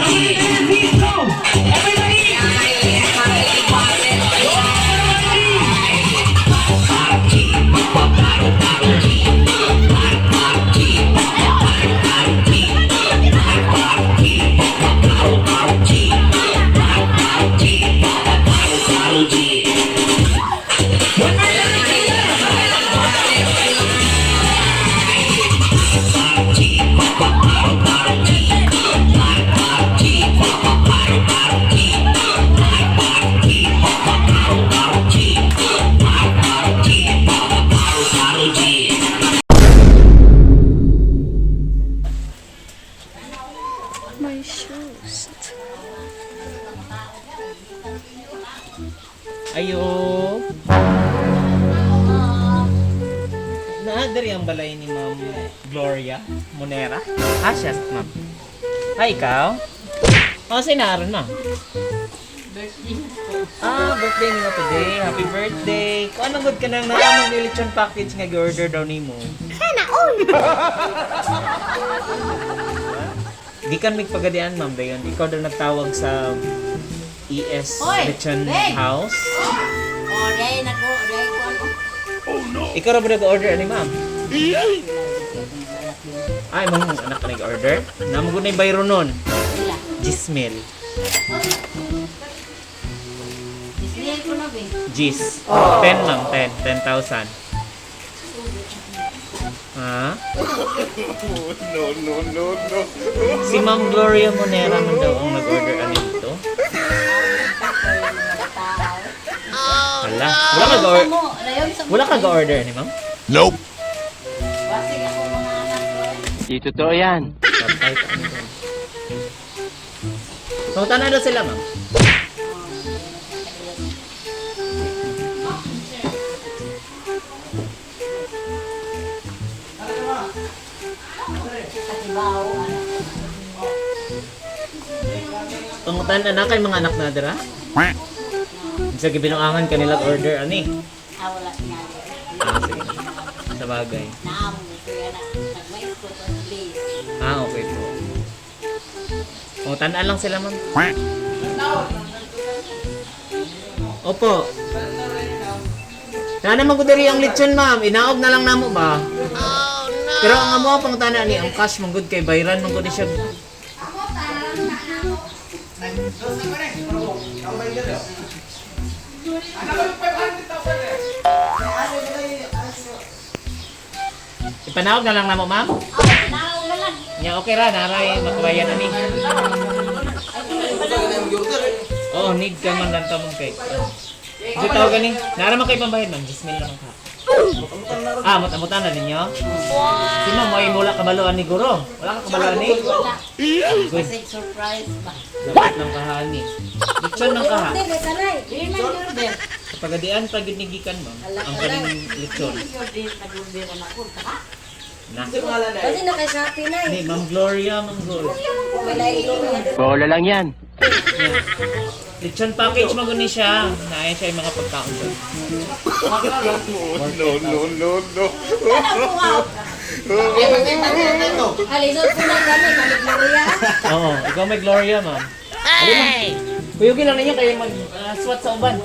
Let's go! Everybody! My shoes. Ayo. Naadari ang balay ni Ma'am Gloria Monera. Ah, siya, ma'am. Hi, ikaw? Oh, sinaron, ma'am. Ah, birthday nimo today. Happy birthday. Kung anong good ka nang naamang lechon package nga gi-order daw nimo. Sana all! Gikan mig pagadian, ma'am, dayon. Ikaw daw nagtawag sa ES Hoy, Lechon Beng! House. Oh, dahil nako, dahil ko ano. Ikaw ra ba nag-order ani, ma'am? Ay, mong anak ka nag-order? Namo na yung bayro nun. Sila. Gismil. Isnil ko na, be. Gis. 10, ma'am, 10. 10,000. Ha? No, no, no, no. Si Ma'am Gloria Monera man daw ang nag-order ani dito. Hala. Wala ka order. Mo, rayon sa Wala ka order ni ma'am? Nope. Basig ako mga anak ko. Di totoo yan. Pantay pa ano to. Pangutan na daw sila, ma'am. Katibaw, ano. Pangutan na kay mga anak na dira. Sa gibinuangan kanila order ani. Ah, wala tingali. Ah, sige. Sa bagay. Naamo, kuya na. Nagmais ko to, please. Ah, okay po. O, tanaan lang sila, ma'am. Opo. Na naman ko diri ang lechon, ma'am. Inaog na lang namo ba? Oh, no. Pero ang amo pang tanan ni ang cash man gud kay bayran man gud ni siya. Ipanawag na lang namo, ma'am. Oh, naong na lang. Nya okay ra naray makabayan ani. Oo, need ka man lang tamong kay. Di tawag gani. Nara man kay pambayad, ma'am, 10,000 lang ka. Ah, mut-mutan na ninyo. Si ma'am mo mula kabaloan ni guro. Wala ka kabaloan ni. Wala. Good. Basig surprise ba? Dapat lang kahani. Lechon lang kaha. Hindi, kanay. Di man order. Sa pagadian pag yun ni gikan, ma'am. Ang kaning lechon. Order, nag-order na ako. Ha? Na. Kasi na kay Shopee na Ni Ma'am Gloria, Ma'am Gloria. Wala yung Bola lang yan. Lechon package man gud ni siya. Naay siya yung mga pagkaon doon. No, no, no, no. Alisod po lang kami, kami Gloria. Oo, ikaw may Gloria, ma'am. Ay! Kuyugin lang ninyo kayo mag-swat sa uban.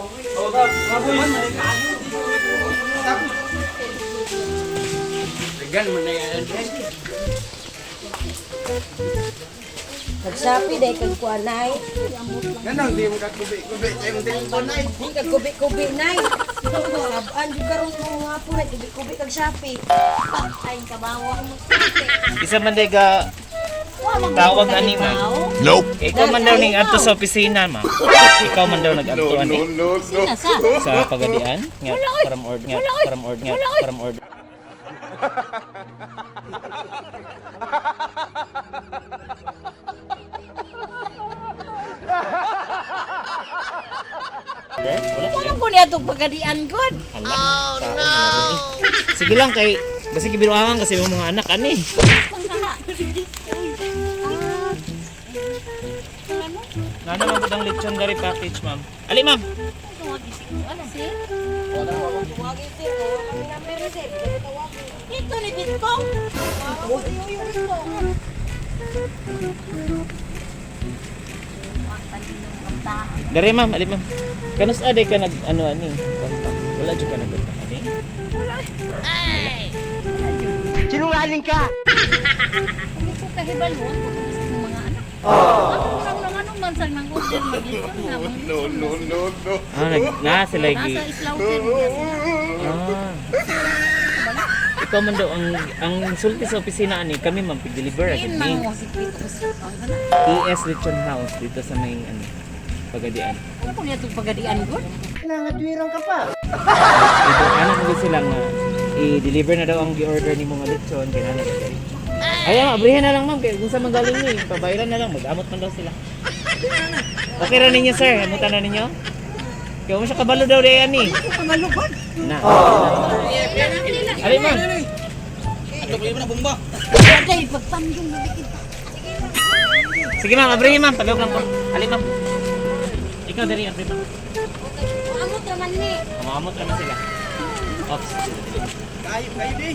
Nag-Shopee dahil kag kuanay. Ganang di mo kakubi-kubi sa imong telepon ay. Di kag kubi-kubi nay. Sabaan jud karon mo nga po nay kubi-kubi kag Shopee. Ay, kabawa mo. Isa man day ga tawag ani, ma'am. Nope. Ikaw man daw ning adto sa opisina, ma'am. Ikaw man daw nag-adto No, ani no, no, no. Nasa? sa pagadian nga param order nga param order nga param order. Wala. Wala ko niya itong pagadian, God. Hala. Oh, no. Sige lang kay basta gibiruangan kasi yung mga anak ani. Nana man gud ang lechon dari package, ma'am. Ali, ma'am. Ano, sir? Tawagin sir, wala kami number ni sir. Tawagin. Ito ni Bitcong. Ako di yung gusto. Dere ma'am, ali ma'am. Kanus aday ka nag ano ani? Contact. Wala jud ka nag contact ani. Sinungaling ka! Hindi ko kahibalo ko sa mga anak. Ako lang nang ano man sa nang order mag-lechon na. No, no, no, no. Ah, nag na sila gi. Nasa islauter niya sila. Ah. Ikaw man daw ang sulti sa opisina ani kami ma'am pig-deliver agad Diin ni. man mo si Pito ko sa ang kana. ES Lechon House dito sa may ano Pagadian. Ano ko niya itong pagadian ko? Nangatwiran ka pa. Ito, ano ko sila nga i-deliver na daw ang gi-order ni mga lechon kay nana kay. Ay, abrihan na lang ma'am kay kung sa magaling ni, pabayaran na lang mag-amot man daw sila. Okay ra ninyo sir, amutan na ninyo. Kaya mo siya kabalo daw di ani. Kabalo god. Na. Ali ma'am. Dahil pagpandong na kita. Sige ma'am, abrihin ma'am, palihog lang ko. Ali ma'am. Ikaw dali abri ma'am. Amot naman ni. Maamot naman sila. Ops. Kayo, kayo di.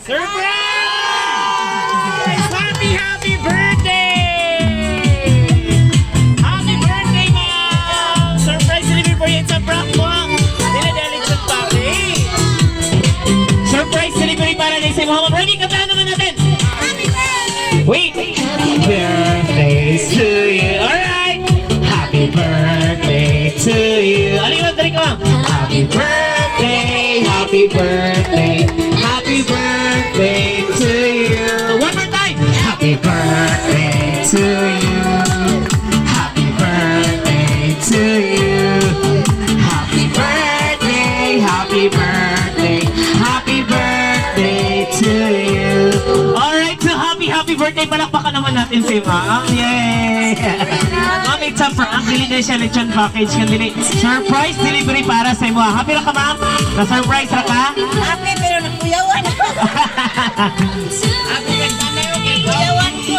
Surprise! Happy, happy birthday! Happy birthday, ma'am! Surprise delivery for you. It's a prank mo. Dili dili sa package. Surprise delivery para din sa mga Ready? Kantahan naman natin. Happy birthday! Wait! Birthday to you. Alright! Happy birthday to you. Ano yung dali ko, ma'am? Happy birthday, happy birthday, happy birthday to you. One more time! Happy birthday to you. Happy birthday to you. Happy birthday, happy birthday, happy birthday to you. Alright, so happy, happy birthday. Palakpakan naman natin si Ma'am. Yay! Ma'am, it's a prank. Dili na siya lechon package. Kundi surprise delivery para sa imo. Happy ra ka, ma'am? Na-surprise ra ka? Happy pero nakuyawan. Kuyawan ko.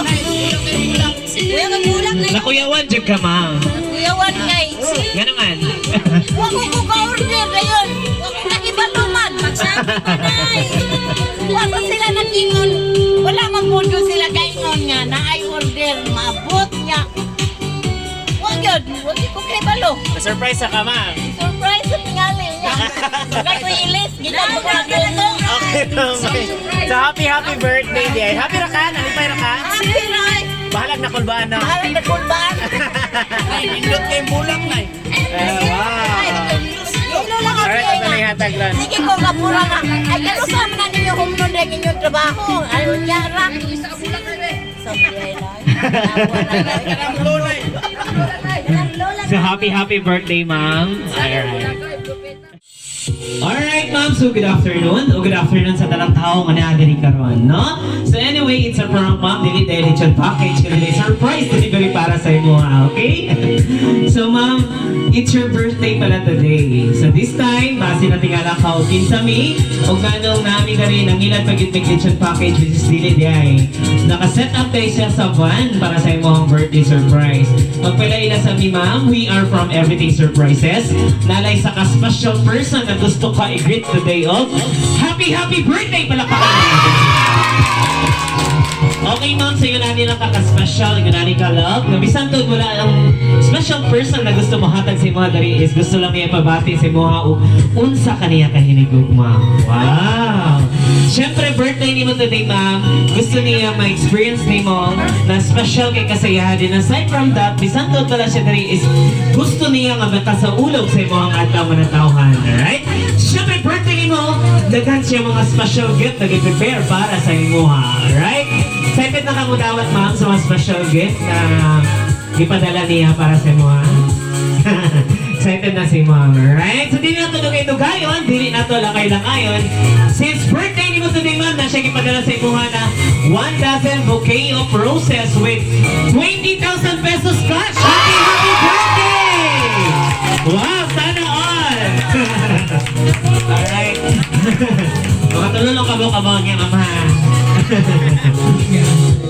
Kuya magulak na. Nakuyawan jud ka, ma'am. Kuyawan kay. Nga naman. Wa ko ko ka-order dayon. Wa ko nakibalo man. Magsabi pa nay. Wa pa sila nag-ingon. Wala man po doon sila kaingon nga na ay order maabot niya. Wa gyud, wa gyud ko kahibalo. Na-surprise ra ka, ma'am. Surprise sa tingali niya. Kay ko ilis, gikan ko ka luto. Okay, ma'am. So happy, happy birthday, dear. Happy ra ka? Nalipay ra ka? Happy ra. Bahalag na kulbaan na. Bahalag na kulbaan. Ay, nindot kayong bulak na eh. Wow. Ilo lang ang Alright, ito na yung hatag lang. Sige ko nga pura nga. Ay kano sa man ninyo humnon rin inyong trabaho. Ay unya ra. Sabi ay na. So happy, happy birthday, ma'am. Alright. Alright, ma'am. So good afternoon. O good afternoon sa tanang tao nga naa diri karon, no? So anyway, it's a prank, ma'am. Dili dahil lechon package kundi surprise delivery para sa imo, ha, okay? So ma'am, it's your birthday pala today. So this time, base na tingala ka og kinsa mi og nganong nami diri nangilan pag mig lechon package which is dili di ay. Naka-set up tayo siya sa van para sa imong birthday surprise. Magpalaila sa mi ma'am, we are from Everything Surprises. Nalay sa ka special person na gusto ka i-greet today of happy happy birthday palakpakan natin. Okay, ma'am, sa yun lang kaka-special, yun ka love. Na bisan tuod wala ang special person na gusto mo hatag sa imuha diri is gusto lang niya ipabati sa imuha og unsa kaniya kahinigugma. Wow! Siyempre, birthday nimo today, ma'am. Gusto niya ma-experience nimo na special kay kasayahan din. Aside from that, bisan tuod wala siya diri is gusto niya nga makasaulog sa imuhang adlaw manatawhan. Alright? Siyempre, birthday nimo, daghan siya mga special gift na gi-prepare para sa imuha. Alright? Excited na ka mudawat, ma'am, sa mga special gift na gipadala niya para sa imuha? Excited na si ma'am, alright? So, dili na to dugay-dugayon, dili na to lakay-lakayon. Since birthday nimo today, ma'am, na siya gipadala sa imuha na 1 dozen bouquet of roses with 20,000 pesos cash. Happy, happy birthday! Wow, sana all! Alright. Mga tululong ka mo niya, ma'am, ha?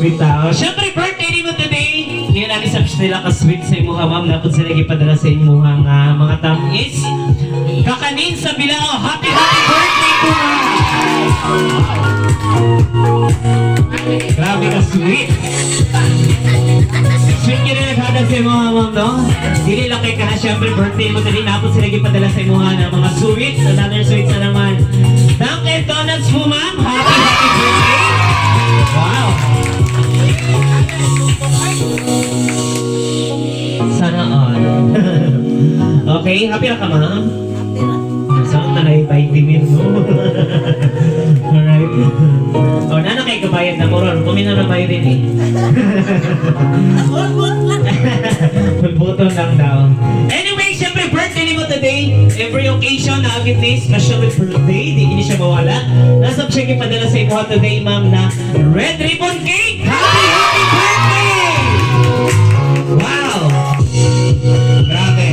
Bitaw. Siyempre, birthday nimo today. Ngayon, ani sa sila ka-sweet sa imuha, ma'am. Napod sila gipadala sa imuha nga mga tamis. Kakanin sa Bilao. Happy, happy birthday po, ma'am. Grabe ka sweet. Sweet yun na naghatag sa imuha, ma'am, no? Dili lang kay kana, siyempre, birthday mo today. Napod sila gipadala sa imuha ng mga sweets. Another sweets na naman. Dunkin' Donuts po, ma'am. Happy, happy birthday. Wow. Sana all. Okay, happy na ka, ma'am? Happy ra. Sana na vitamin, no? Alright. Oh, nana kay kabayad na moron. Kumina na bayo din eh. Hulbot lang. Pulbuton lang daw. Anyway, syempre birthday mo today. Every occasion na agit ni special with birthday, di kini siya mawala. Nasa siya ipadala sa imo today, ma'am, na red ribbon cake. Happy, happy birthday! Wow! Grabe.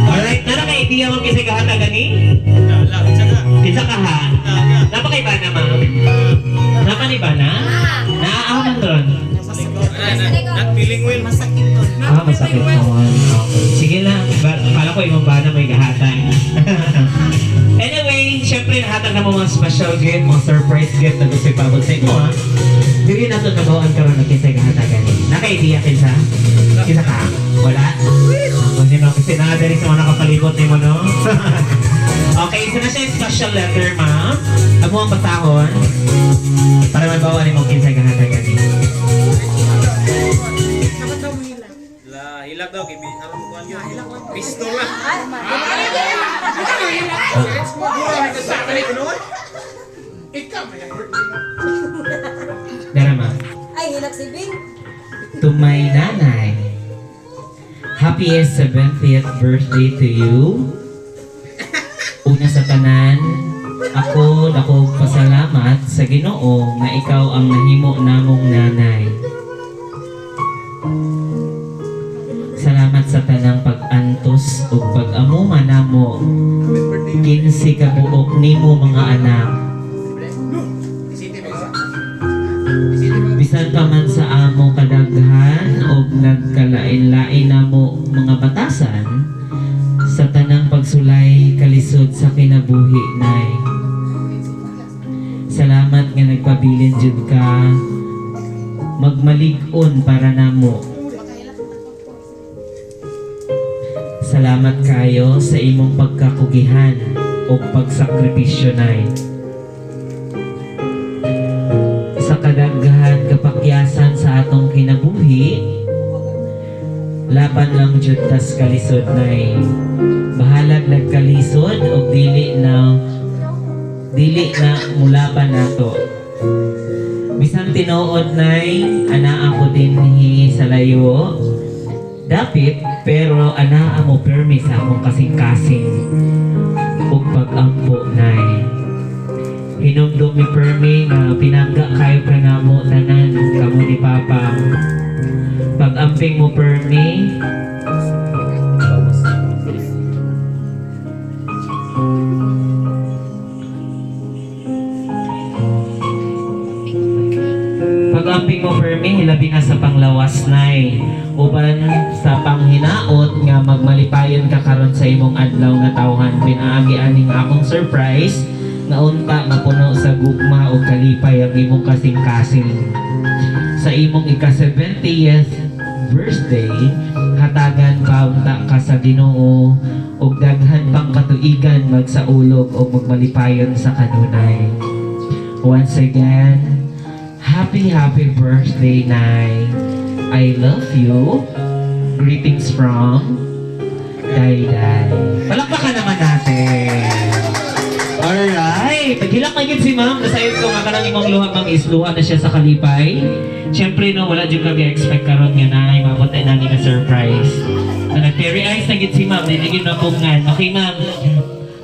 Alright, nana kay idea ma'am kasi kahatag ani? Kinsa ka ha? Napakaiba na, ma'am? Napaniba na? Naaaman ron? Not feeling well. Masakit to. Ah, masakit naman. Okay. Sige lang. Akala ko ibang bana may gahatag. Anyway, syempre nahatag na mo mga special gift, mga surprise gift na gusto ipabot sa inyo, ha? Dili na ito nabawaan karon na kinsay gahatagan. Naka-idea kinsa? Kinsa ka? Wala? Kasi no, kasi nakadali sa mga nakapalibot nimo, no? Okay, so na siya yung special letter, ma'am. Amo ang basahon para mabawa nimo kinsay gahatagan. La, hilak daw kay aron mo kuan yun. Pistola. Dara, ma'am. Ay, hilak si Bing. To my nanay, happiest 70th birthday to you. Una sa tanan, ako dako pasalamat sa Ginoo nga ikaw ang nahimo namong nanay. Salamat sa tanang pag-antos ug pag-amuma namo 15 ka buok nimo mga anak. Bisan pa man sa amo kadaghan og nagkalain-lain namo mga batasan sa tanang pagsulay kalisod sa kinabuhi, nay. Salamat nga nagpabilin jud ka magmalig-on para namo. Salamat kayo sa imong pagkakugihan ug pagsakripisyo, nay. Sa kadaghan kapakyasan sa atong kinabuhi, laban lang jud tas kalisod, nay. Bahalag nagkalisod og dili na mulaban nato. Bisan tinuod, nay, anaa ko dinhi sa layo. Dapit, pero anaa mo permi sa akong kasing-kasing ug pag-ampo, nay. Hinumdum mi permi nga pinangga kayo pa namo tanan kamo ni Papa. Pag-amping mo permi, pag-amping mo permi, hilabi na sa panglawas, nay. Uban sa panghinaot nga magmalipayon ka karon sa imong adlaw nga tawhan pinaagi aning akong surprise nga unta mapuno sa gugma o kalipay ang imong Kasing-kasing. Sa imong ika-70th birthday, hatagan pa unta ka sa Ginoo og daghan pang katuigan magsaulog o magmalipayon sa kanunay. Once again, happy happy birthday, Nay. I love you. Greetings from Dayday. Palakpakan naman natin. Alright! Naghilak na gyud si ma'am. Nasayod ko nga kanang imong luha, ma'am, is luha na siya sa kalipay. Siyempre, no, wala jud kami expect karon nga na mabot ay nani na surprise. So, nag-teary eyes na gyud si ma'am. Dili gyud mapungan. Okay, ma'am.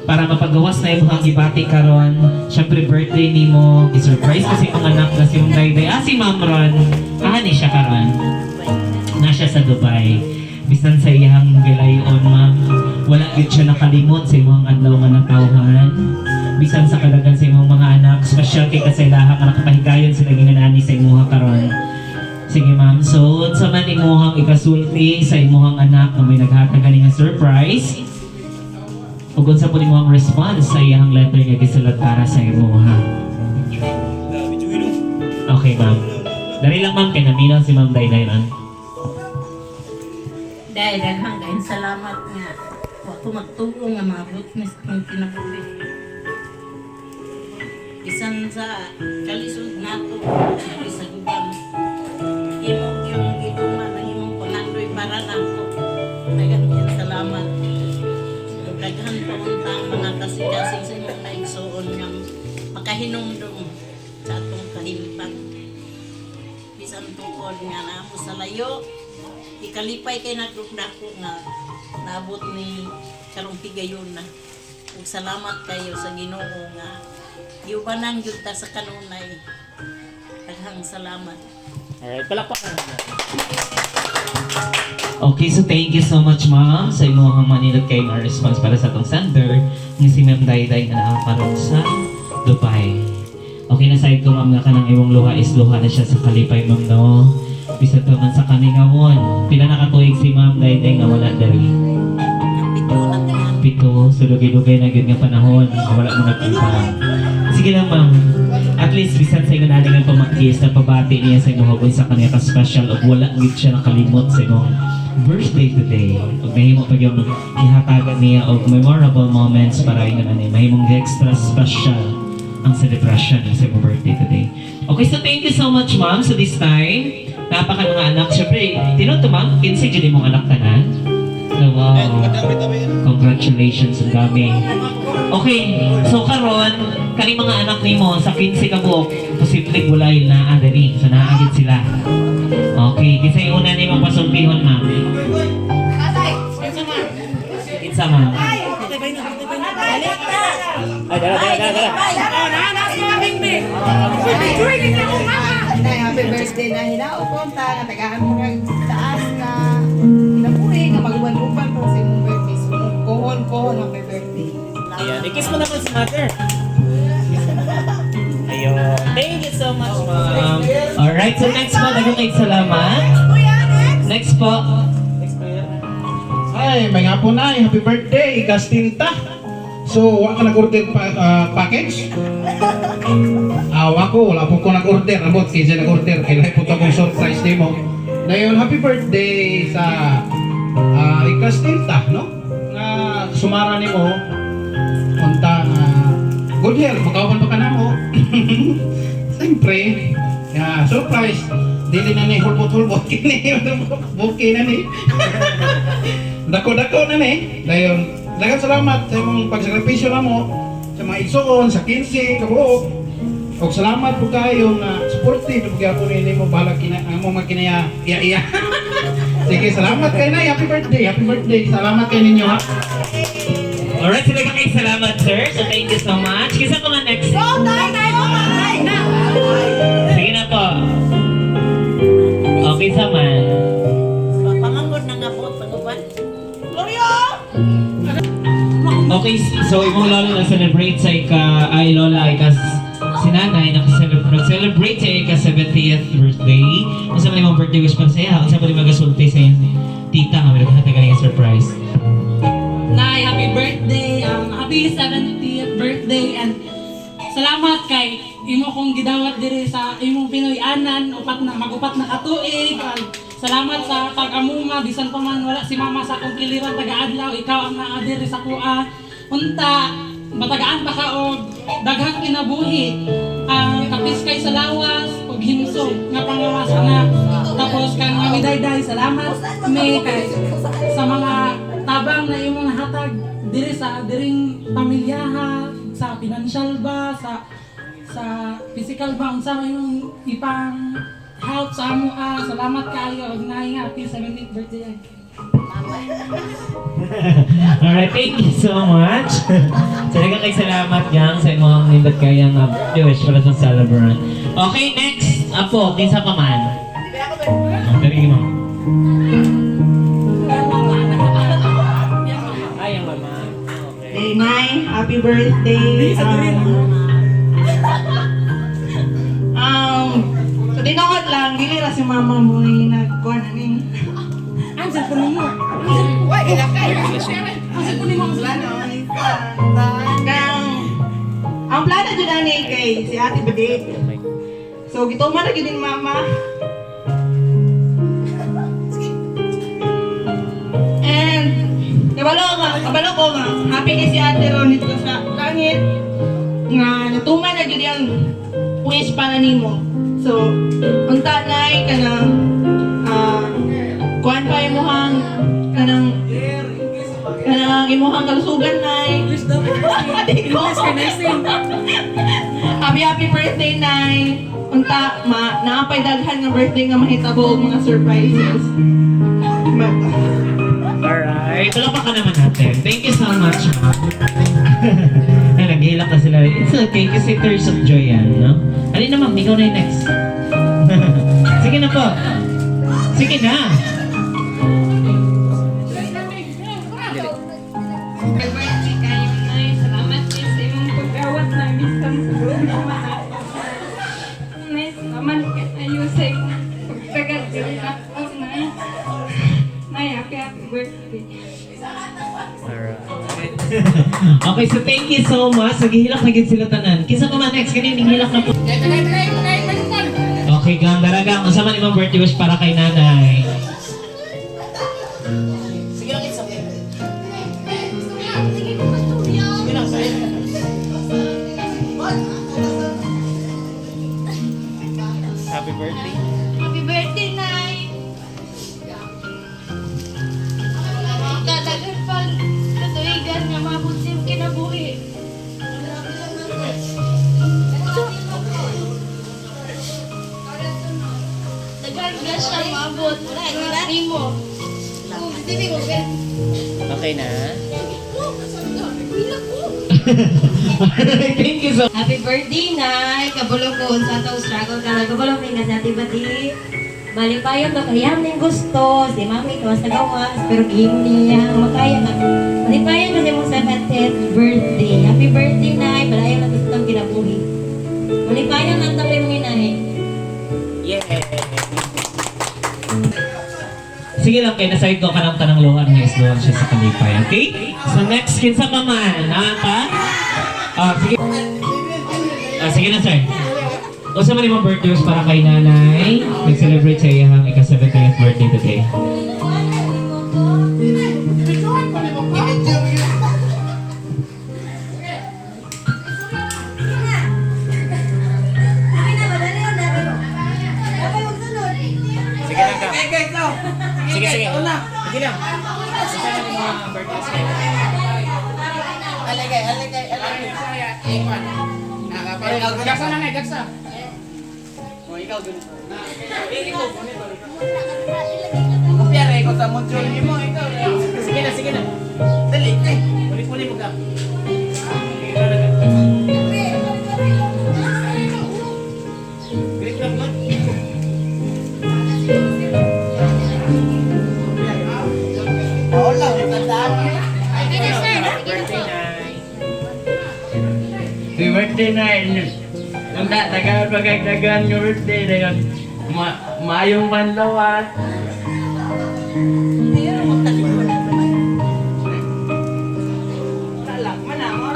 Para mapagawas na imong gibati karon. Siyempre, birthday nimo. I-surprise kasi mga anak na si Ma'am Dayday. Ah, si Ma'am ron. Ah, ni siya karon. Na siya sa Dubai. Bisan sa iyang gilayon, ma'am, wala gyud siya nakalimot sa imong adlaw nga natawhan. Bisan sa kadagan sa imong mga anak, special kay ka sa ilaha nga nakapahigayon sila ginanani sa imuha karon. Sige, ma'am, so unsa man imuhang ikasulti sa imuhang anak nga may naghatag ani nga surprise? Ug unsa po imong response sa iyang letter nga gisulat para sa imuha? Okay, ma'am. Dali lang, ma'am, kay naminaw si Ma'am Dayday ron. Dahil daghang kayong salamat nga wa ko magtuo nga maabot ni sa akong kinabuhi. Bisan sa kalisod nato, sa guban, imo yung gituman ang imong pangandoy para nako. Daghan kayong salamat. Ug daghan pa unta ang mga kasing-kasing sa imong kaigsuon nga makahinumdum sa atong kahimtang. Bisan tuod nga namo sa layo, ikalipay kay nagdako nga naabot ni karong higayon na. Ug salamat kayo sa Ginoo nga giubanan gyud ta sa kanunay. Daghang salamat. Alright, palakpakan naman natin. Okay, so thank you so much, ma'am, sa imong manilot kay nga response para sa atong sender nga si Ma'am Dayday nga nakakaroon sa Dubai. Okay na side ko, ma'am, nga kanang imong luha is luha na siya sa kalipay, ma'am, no? Bisan pa man sa kamingawon. Pila na katuig si Ma'am Dayday nga wala diri? 7 na tanan. 7, so dugay-dugay na gyud nga panahon nga wala mo nag-uban. Sige lang, ma'am. At least bisan sa ingon ani nga pamakis na pabati niya sa imong sa kanya ka special ug wala gyud siya nakalimot sa imong birthday today. Ug nahimo pa gyud ihatagan niya og memorable moments para ingon ani mahimong extra special ang celebration sa imong birthday today. Okay, so thank you so much, ma'am. So this time, napaka mga anak. Syempre, tinuod to, ma'am, 15 jud imong anak tanan. So, wow. Congratulations, ang dami. Okay, so karon kani mga anak nimo sa 15 ka buok, posible walay naa diri. So naa gid sila. Okay, kinsa yung una nimong pasultihon, ma'am? Kinsa, ma'am? Ay, dala, dala, dala, dala. Nay, happy birthday na hinaupon ta, nga tagaan mo nga taas nga kinabuhi, nga maguban-uban po sa imong birthday. So, kohon, kohon, happy birthday. Ayan, i-kiss mo naman si mother. Ayun. Thank you so much, ma'am. Alright, so next po, daghang kay salamat. Next po. Next po yan. Ay, may nga po na, happy birthday, ikastinta. So, wa ka nag-order pa, package? Ah, wa ko, wala po ko nag-order. Amot, kinsa nag-order, kailan po akong surprise nimo. Dayon, happy birthday sa ikastinta, no? Nga sumara nimo, unta nga good health, makauban pa ka namo. Siyempre, nga surprise, dili na ni hulbot-hulbot kini, buki na ni. Dako-dako na ni. Dayon, daghang salamat sa imong pagsakripisyo namo sa mga igsoon, sa 15 kabuok. Og salamat po kayo nga supportive po gyapon ni nimo balag kina among makinaya iya iya. Sige, salamat kay Nay. Happy birthday. Happy birthday. Salamat kay ninyo ha. Alright, so daghang kay salamat, sir. So thank you so much. Kinsa pa man next? Sige na po. Okay sa man. Pamangod na nga po panguban. Okay, so imong lola na celebrate sa ika ay lola ika si nanay nag-celebrate sa ika 70th birthday. Unsa man imong birthday wish para sa iya? Unsa man imong magasulti sa iyang tita nga may naghatag nga surprise? Nay, happy birthday. Happy 70th birthday and Salamat kay imo kong gidawat diri sa imong Pinoy anan upat na magupat na katuig. Salamat sa pag-amuma bisan pa man wala si mama sa akong kiliran taga-adlaw, ikaw ang naa diri sa kuha. Unta matagaan pa ka og daghang kinabuhi. Ang kapis kay sa lawas ug himsog nga pangawas anak. Tapos kang Mami Dayday, salamat may kay sa mga tabang na imong nahatag diri sa diring pamilyaha, sa financial ba, sa physical ba, unsa man imong ipang help sa amo ah. Salamat kaayo ug naay nga happy 70th birthday. Alright, thank you so much. Talaga kay salamat gang sa imong nindot kayang wish para sa celebrant. Okay, next. Apo, kinsa pa man? Oh, dali mo. Ay, ang mama. Okay. Hey, Nay, happy birthday. So tinuod lang, dili ra si mama mo yung nagkuha na ni. Ang cellphone mo. Uy, ilakay. Ang cellphone mo. Kang, ang plano dyan ani kay si Ate Badik. So, gituman na gyud ni mama. And, kabalo ko nga, happy kay si Ate Ron dito sa langit nga natuman na gyud ang wish para nimo. So, unta nay kanang kuan pa imuhang kanang kanang imuhang kalusugan nay. English daw. English kay nursing. Happy happy birthday nay. Unta ma naapay daghan nga birthday nga mahitabo og mga surprises. Ma Alright. Palakpakan ka naman natin. Thank you so much, ma'am. Ay, naghihilak na sila. It's okay kasi tears of joy yan, no? Alin na, ma'am? Ikaw na yung next. Sige na po. Sige na. Happy birthday kayo, Nay. Salamat kay sa imong pagawat na bisan sa buong naman ako. Nay, salamat kayo sa imong pagtagat diri ako, Nay. Nay, happy happy birthday. Alright. Okay, so thank you so much. Naghihilak na gid sila tanan. Kinsa pa man next? Kanin, naghihilak na po. Okay, gang. Daragang. Unsa man imong birthday wish para kay nanay? Sige lang, it's okay. Sige lang, sige. Happy birthday. Happy birthday, Nay! Dadaghan pang katuigan nga maabot sa imong kinabuhi. Daghan ka siya maabot. Nimo. Okay na. Thank you so Happy birthday, Nay! Kabalo ko sa atong struggle ka na. Kabalo ko nga sa bati. Malipayon to kaya ning gusto. Si Mami to sa gawas, pero gihimo niya makaya na. Malipayon kasi mong 70th birthday. Happy birthday, Nay! Palayo na gusto ang kinabuhi. Malipayon lang tabi mong inay. Yeah. Sige lang, kay nasayod ko ka ng tanang luhan nga isluhan siya sa kalipay, okay? So next, kinsa pa man? Naa pa? Ah, sige. Ah, sige na, sir. Unsa man imong birthday wish para kay nanay? Nag-celebrate sa iyang ika-70th birthday today. Sige lang ka. Sige, sige. Sige lang. Isa na yung mga birthday kay Alagay, alagay, alagay. Gaksa na na, gaksa. O, ikaw ganito. Ikaw, ganito. Kopya rin, ikaw sa module mo, ikaw. Sige na, sige na. Dali, eh. Ulit-ulit mo ka. Ikaw na ka. Great lang, God. Oo lang, tandaan. Birthday, Nay. Happy birthday na. Nanda, tagal pagkagdagan yung birthday na yun. Ma maayong banlawan. Ayun, magtalikod na. Wala, mana mo.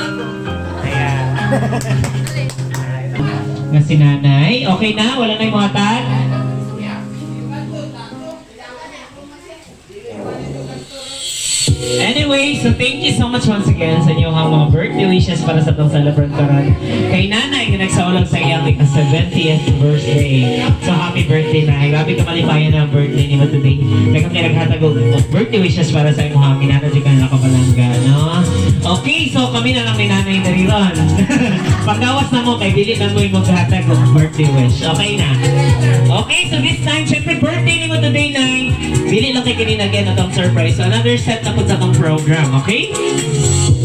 Ayan. Nga si nanay. Okay na? Wala na yung mga tag? Anyway, so thank you so much once again sa inyong mga birthday wishes para sa atong celebrant karon. Kay nanay nga nagsaulog sa iyang ika-70th birthday. So happy birthday, Nay. Grabe ka malipayan na ang birthday nimo today. Daghang kay naghatag og birthday wishes para sa imong ginana jud ka na kabalangga, no? Okay, so kami na lang ni nanay diri ron. Paggawas na mo kay dili na mo yung maghatag og birthday wish. Okay na. Okay, so this time, syempre birthday nimo today, Nay. Dili lang kay kanina again atong surprise. So another set na pud sa akong program, okay?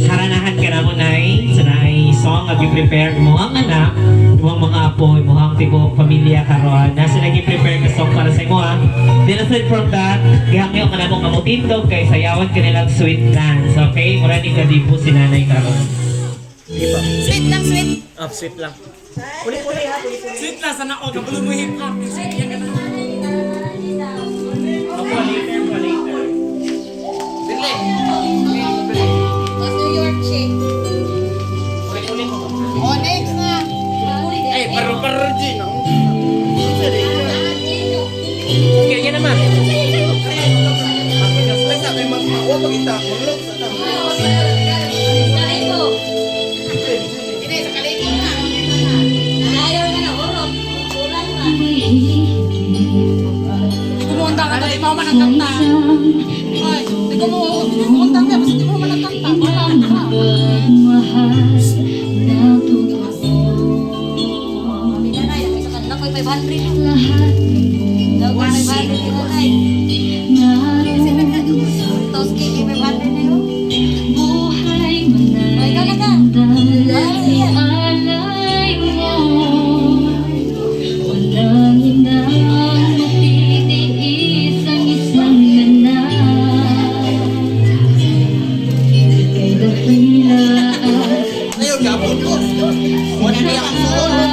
Haranahan ka na mo, Nay. Sa naay song nga gi-prepare mo ang anak, imong mga apo, imong tibuok pamilya karon. Nasa lagi prepare nga song para sa imo ha. Then aside from that, gihangyo ka na mo nga motindog kay sayawan ka nilang sweet dance, okay? Mura ni kadibo si nanay karon. Sweet lang, sweet. Oh, sweet lang. Sweet lang sana ako, kabalo mo hip hop. Sweet yan ka na. Ako later, po later. Mas New York shake. Oh, next na. Ay, paro-paro din. Kaya yan naman. Ay, sabi magmawa pagita, maglok sa tao. Kaliko. Hindi, sa kaliko na. Ayaw na na, urot. Kulang na. Kumunta ka dali, mama ng kanta. Ay, di ko mo, kumunta ka, basta di mo man ang kanta. Wala ka. Nanay, sa kanila ko'y 500 no. Daw 500 ni nanay. Tos cake 500 na yun. O, ikaw na ka. Ay, yan. Alay mo. Walang inang matitiis ang isang anak. Kay dakila at Ayaw, gapon ko. Wala niya ang suon.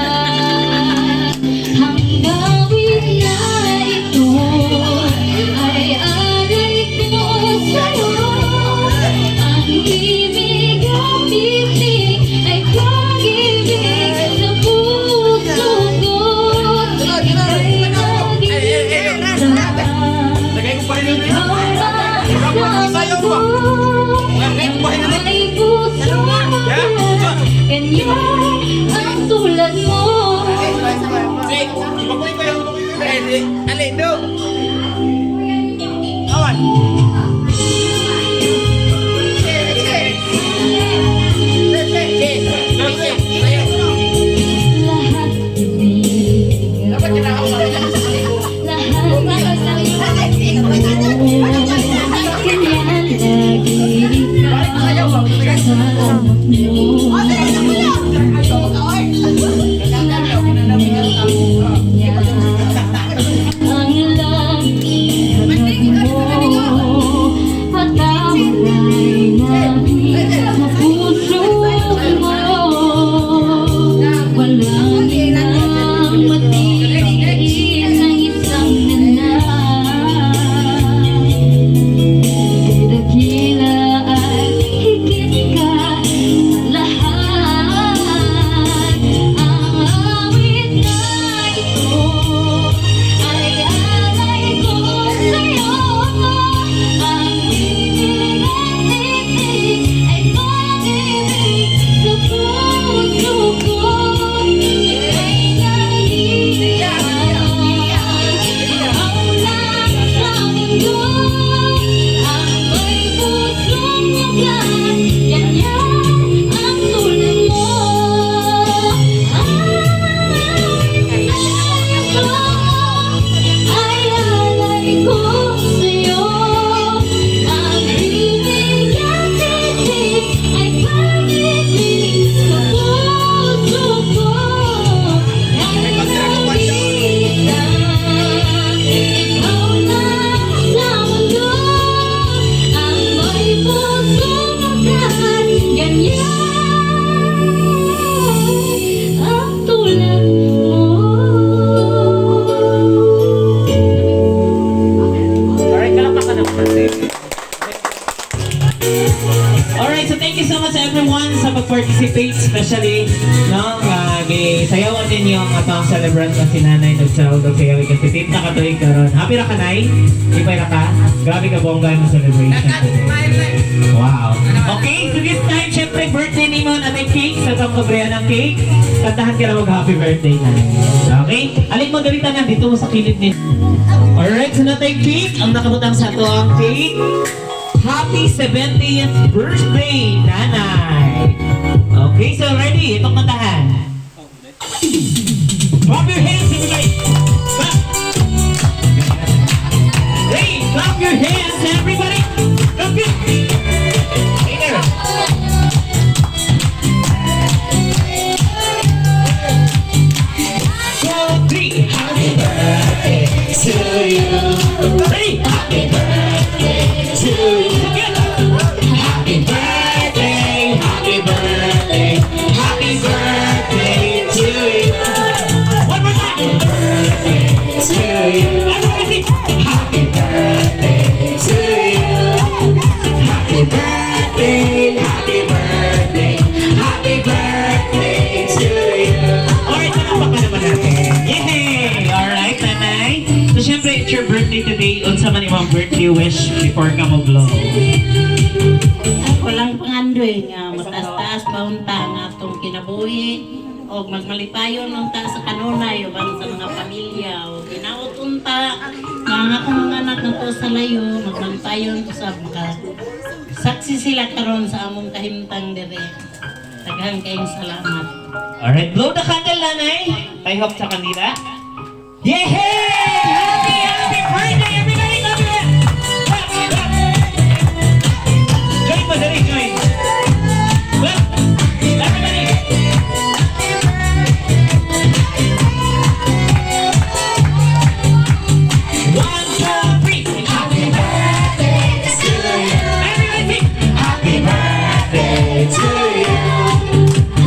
ang gawin na ito ay alay ko sa'yo. Ang ibig at ibig ay pag-ibig sa puso ko. Ika'y nag-iisa. Lagay ko pa rin yun. Ikaw ang ko. May puso ganyan ang tulad mo. Si, bakuy ko yung bakuy ko. Ali, ali, do. Awan. Lahat ibig Dapat kinakawa ka sa kaliko. lahat ganyan lagi ikaw sa anak mo. Lahat niya ang ninyo ang atong celebrant na si Nanay nagsaulog kay Yawi kasi 70 ka tuig karon. Happy ra ka, Nay? Lipay ra ka? Grabe ka bongga ng celebration today. Wow. Okay, so this time, syempre, birthday ni mo natin cake sa itong kabrean ng cake. Kantahan ka na mag happy birthday, Nanay. Okay? Alin mo dali tanan dito mo sa kilid ni. Alright, so natay cake. Ang nakabutang sa ato ang cake. Happy 70th birthday, Nanay! Okay, so ready? Itong kantahan. Clap your hands, everybody! Clap! Hey, clap your hands, everybody! Clap it! Hey there! Two, three! Happy birthday to you! Ready? Happy birthday to you! Happy birthday! Happy birthday! Happy birthday to you! One more time! Birthday to you! Everybody! Happy birthday to you! Happy birthday! Happy birthday! Happy birthday to you! Alright, palakpakan naman natin. Yay! Alright, Nanay. So, syempre, it's your birthday today. Unsa man imong birthday wish before ka mo blow? Ako lang pangandoy nga mataas-taas pa unta ang atong kinabuhi og magmalipayon unta sa kanunay uban sa mga pamilya og ginaot unta nga ang akong mga anak ngadto sa layo magmalipayon usab maka saksi sila karon sa among kahimtang diri. Daghang kayong salamat. Alright, blow the candle, Nanay. I hope sa kanila. Yay! Happy, happy birthday, everybody! Clap your hands! Clap, clap. Join mo, dali, join. Clap. Everybody! One, two, three. Happy birthday to you. Everybody sing. Happy birthday to you.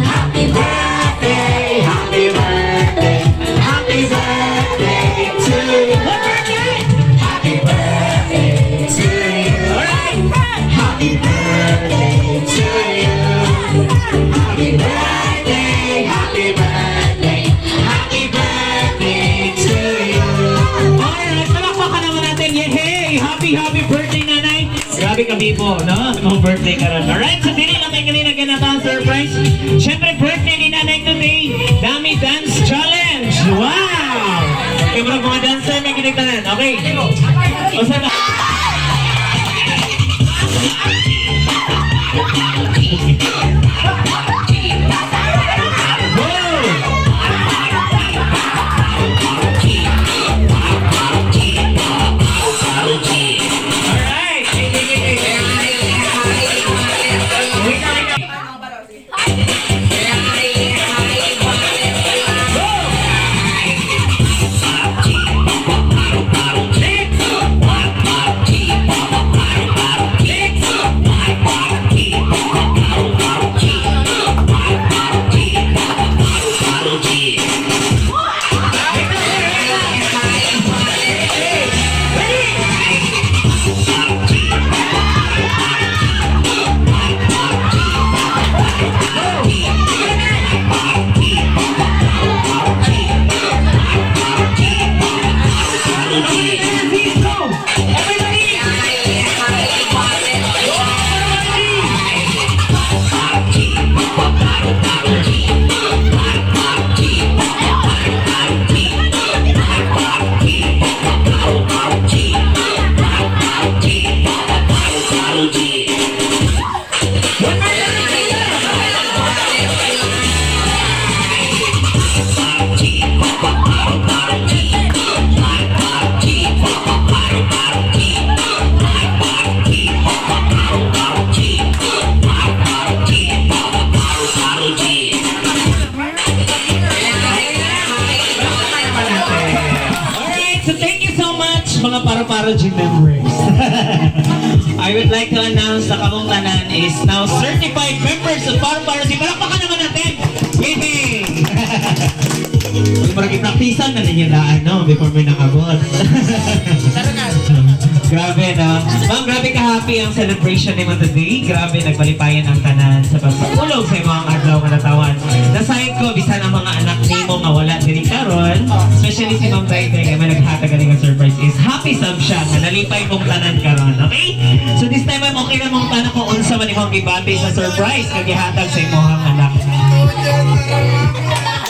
Happy birthday, happy birthday, happy birthday to you. One birthday! Happy birthday to you. Alright! Happy birthday to you. Happy birthday, happy birthday, happy birthday to you. Alright, palakpakan naman natin. Yay! Happy, happy birthday, Nanay! Grabe ka bibo, no? Mo birthday ka ron. Alright, so dili lang kay kanina ganata surprise. Siyempre, birthday ni Nanay today. Dami Dance Challenge! Wow! Kaya mga dancer may ginigtanan. Okay. O saan na? Go! Alright! Hey, hey, hey, hey. Wait lang, wait lang. Please go! Everybody! Alright, so thank you so much mga Paro-Paro G members. I would like to announce na kamong tanan is now certified members of Paro-Paro G. Palakpakan naman natin! Yay! Uy, parang i-practicean na ninyo daan, no? Before may nakabot. Tara na. Grabe na. Ma'am, grabe ka happy ang celebration nimo today. Grabe, nagpalipayan ang tanan sa pagsaulog sa imong adlaw nga natawan. Nasayod ko bisan ang mga anak nimo nga wala diri karon, especially si Ma'am Taytay kay may naghatag ani nga surprise is happy sab siya nga nalipay mong tanan karon. Okay? So this time, ma'am, okay na mong tanan ko unsa man imong gibati sa surprise nga gihatag sa imong anak.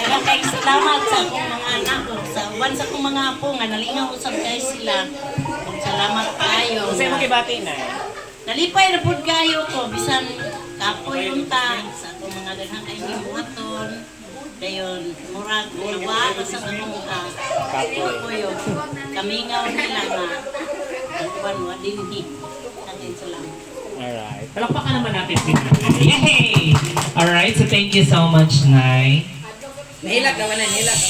Daghang kay salamat sa akong mga anak ug sa uban sa akong mga apo nga nalingaw usab kay sila. Ug salamat kayo. Unsa imong gibati, Nay? Nalipay ra pud kayo ko bisan kapoy unta sa akong mga daghang kay gibuhaton. Dayon murag nawa sa akong kapoy og kamingaw nila nga ang uban wa dinhi. Daghang salamat. Alright. Palakpakan naman natin si Nanay. Yay! Alright, so thank you so much, Nay. Nahilak naman na, nahilak.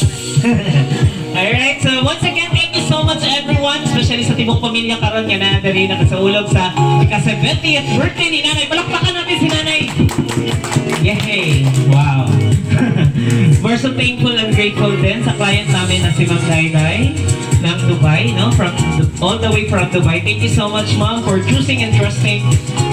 Alright, so once again, thank you so much, everyone, especially sa tibok pamilya karon nga naa diri nakasaulog sa ika-70th birthday ni Nanay. Palakpakan natin si Nanay! Yay! Wow! We're so thankful and grateful din sa client namin na si Ma'am Dayday ng Dubai, no? From all the way from Dubai. Thank you so much, Ma'am, for choosing and trusting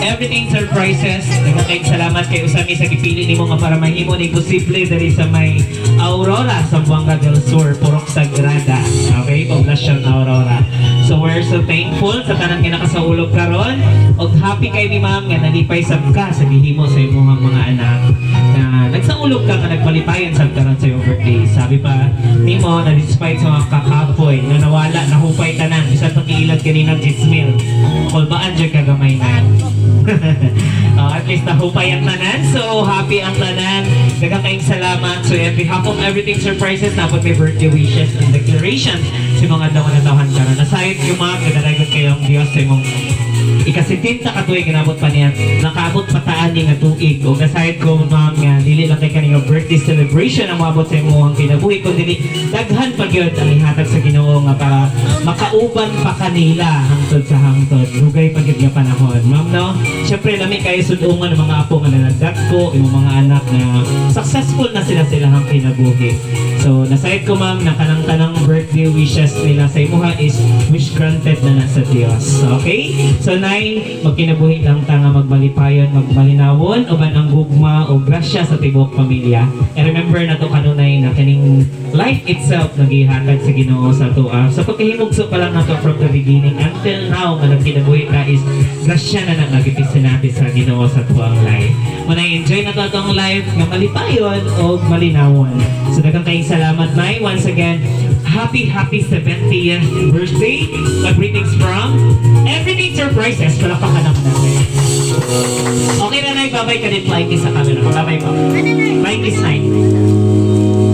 Everything Surprises. Daghang salamat kay usami sa gipili nimo nga para mahimo ni posible diri sa may Aurora, Zamboanga del Sur, Purok Sagrada. Okay, Poblacion Aurora. So we're so thankful sa tanan nga nakasaulog karon. Og happy kay ni Ma'am nga nalipay sab ka sa gihimo sa imong mga anak na nagsaulog ka nga nagpalipayan sab karon sa imong birthday. Sabi pa nimo na despite sa mga kakapoy nga nawala, nahupay tanan bisan pa kiilad kanina 10,000. Kulbaan jud kagamay na. Oh, at least nahupay ang tanan. So happy ang tanan. Daghang kayong salamat. So on behalf of Everything Surprises, dapat may birthday wishes and declarations sa mga adlaw nga natawhan karon. Nasayod yung mga kadalagon kayong Dios sa imong ika-70 ka tuig ginabot pa niya, nakaabot pa taan niya nga tuig. O nasayod ko, Ma'am, nga dili lang kay kaning birthday celebration ang moabot sa imong kinabuhi, kundi daghan pa gyud ang ihatag sa Ginoo nga para makauban pa kanila hangtod sa hangtod dugay pa gyud nga panahon, ma'am, no? Syempre lami kayo sudungan ng mga apo nga nanadagko, imong mga anak na successful na sila sa ilahang kinabuhi. So nasayod ko, ma'am, na kanang tanang birthday wishes nila sa imuha is wish granted na na sa Dios. Okay, so Nay, magkinabuhi lang ta nga magmalipayon, magmalinawon uban ang gugma o grasya sa tibuok pamilya. And remember na to kanunay na kining life itself nagihatag sa Ginoo sa atoa sa pagkahimugso pa lang nato from the beginning until now nga nagkinabuhi ta is grasya na nang nagipisin natin sa Ginoo sa tuang life. Manay, enjoy na to atong life nga malipayon o malinawon. So daghang kayong salamat, Nay. Once again, happy happy 70th birthday. Greetings from Everything Surprises. Palakpakan naman natin. Okay na, Nay. Bye-bye ka din. Flying kiss sa camera. Bye-bye po. Flying kiss, Nay.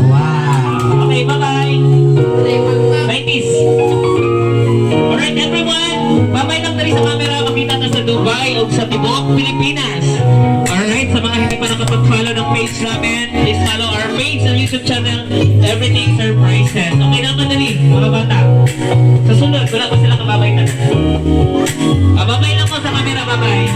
Wow. Okay, bye-bye. Flying kiss. Alright, everyone. Bye-bye lang dali sa camera. Makita ka sa Dubai o sa tibuok Pilipinas. Alright, sa mga hindi pa nakapag-follow ng page namin, please follow our page sa YouTube channel, Everything Surprises. Okay naman dali, mga bata. Sa sunod, wala pa sila kababay na. Ah, bye-bye lang po sa camera, bye-bye.